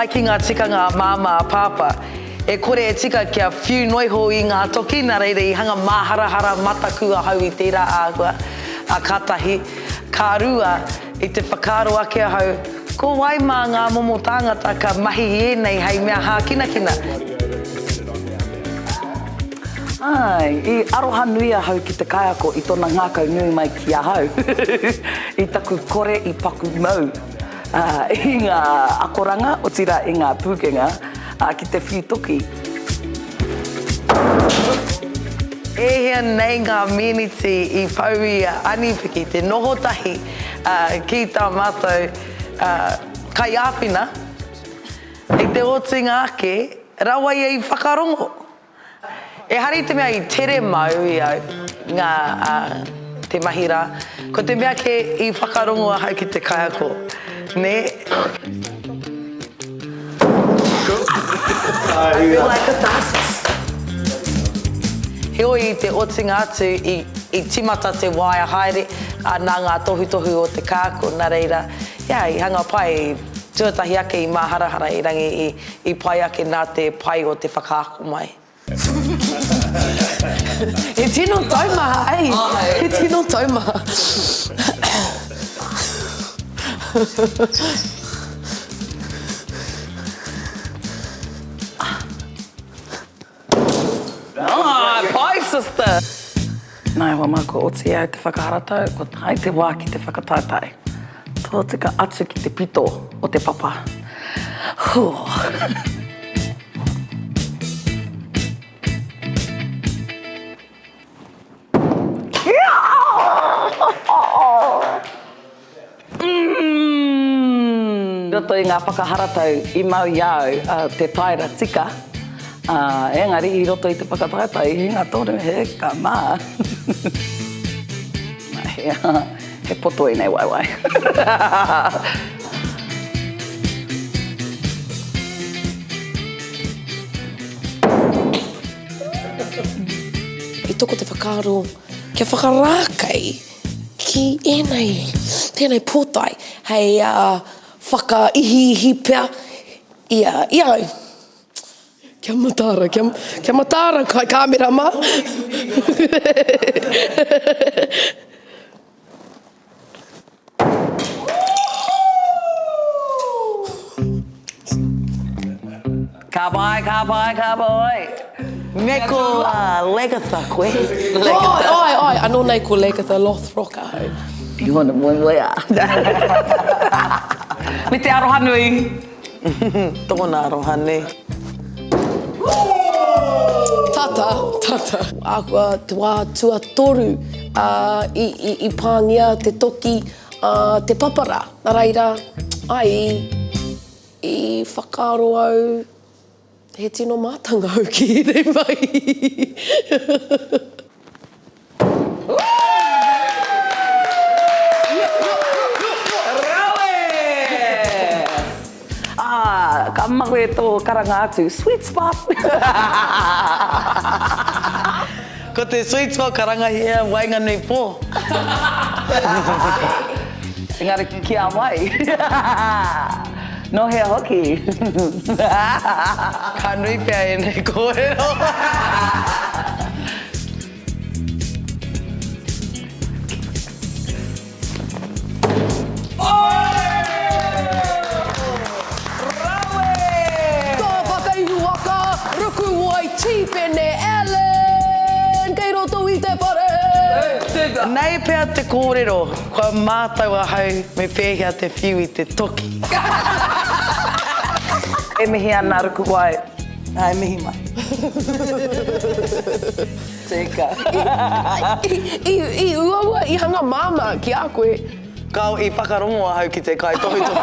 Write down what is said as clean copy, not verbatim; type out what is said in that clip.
ai ki ngā tikanga a Māmā, a Pāpā, e kore e tika kia whiu noa iho i ngā toki, nā reira i hanga māharahara mataku ahau i tērā āhua, ā, ka tahi. Ka rua, i te whakaaro ake ahau, ko wai mā ngā momo tāngata ka mahi i ēnei hei mea hākinakina? Āe, i aroha nui ahau ki te kaiako i tona ngākau nui mai ki ahau, i taku kore i paku mau i ngā akoranga, otirā i ngā pūkenga ki te whiu toki. E hia nei ngā meneti i pau i a Anipiki te noho tahi ki tā mātou kaiāwhina, i te otinga ake rawa ia i whakarongo. Ehara i te mea i tere mau i au ngā, te mahi rā. Ko te mea kē i whakarongo ahau ki te kaiako, nē? I feel like a narcissist. Heoi i te otinga atu i, i timata te waea haere, ā, nā ngā tohutohu o te kaiako, nā reira, yeah, i hanga pai, tuatahi ake i māharahara erangi i, I pai ake nā te pai o te whakaako mai. He tino taumaha, ei! He tino taumaha. Pai sister! Nā e hoa mā, kua oti i au te whakaharatau, kua tae te wā ki te whakataetae. Tōtika atu ki te pito o te papa. Hū. I roto i ngā whakaharatau i mau i a au te taera tika, engari i roto i te whakataetae i hinga tonu, he ka mā. He poto ēnei waewae. I toko te whakaaro kia whakarākei Ki ēnei, tēnei pōtae hei whakaihiihi pea i a, i a au. Kia mataara, kia, kia mataara kai kāmera mā. Ka pai, ka pai, ka pai. Me ko Lagatha koe. Ai, ai, ai, anō nei ko Lagatha Lothbrok ahau. I hona moemoeā. Me te aroha nui. Tōna aroha nui. Tata, tata. Āhua te wā tuatoru i, i, i pāngia te toki a te papara. Nā reira, ai, I whakaaro au he tino mātanga au ki ēnei mahi. Rawe! Ā, ka mahue tō karanga atu, sweet spot! Ko te sweet spot karangahia waenganui pō. Engari ki a wai? Nō hea hoki? Ka nui pea ēnei kōrero. Rawe! Tō whakaihu waka, Rukuwai Tīpene Allen kei roto i te whare! Nei pea te kōrero, kua mātau ahau me pēhea te whiu i te toki. E mihi ana Rukuwai. Āe, mihi mai. Tika. I uaua, i hanga māmā ki a koe. Kao, i whakarongo ahau ki te kaitohutohu.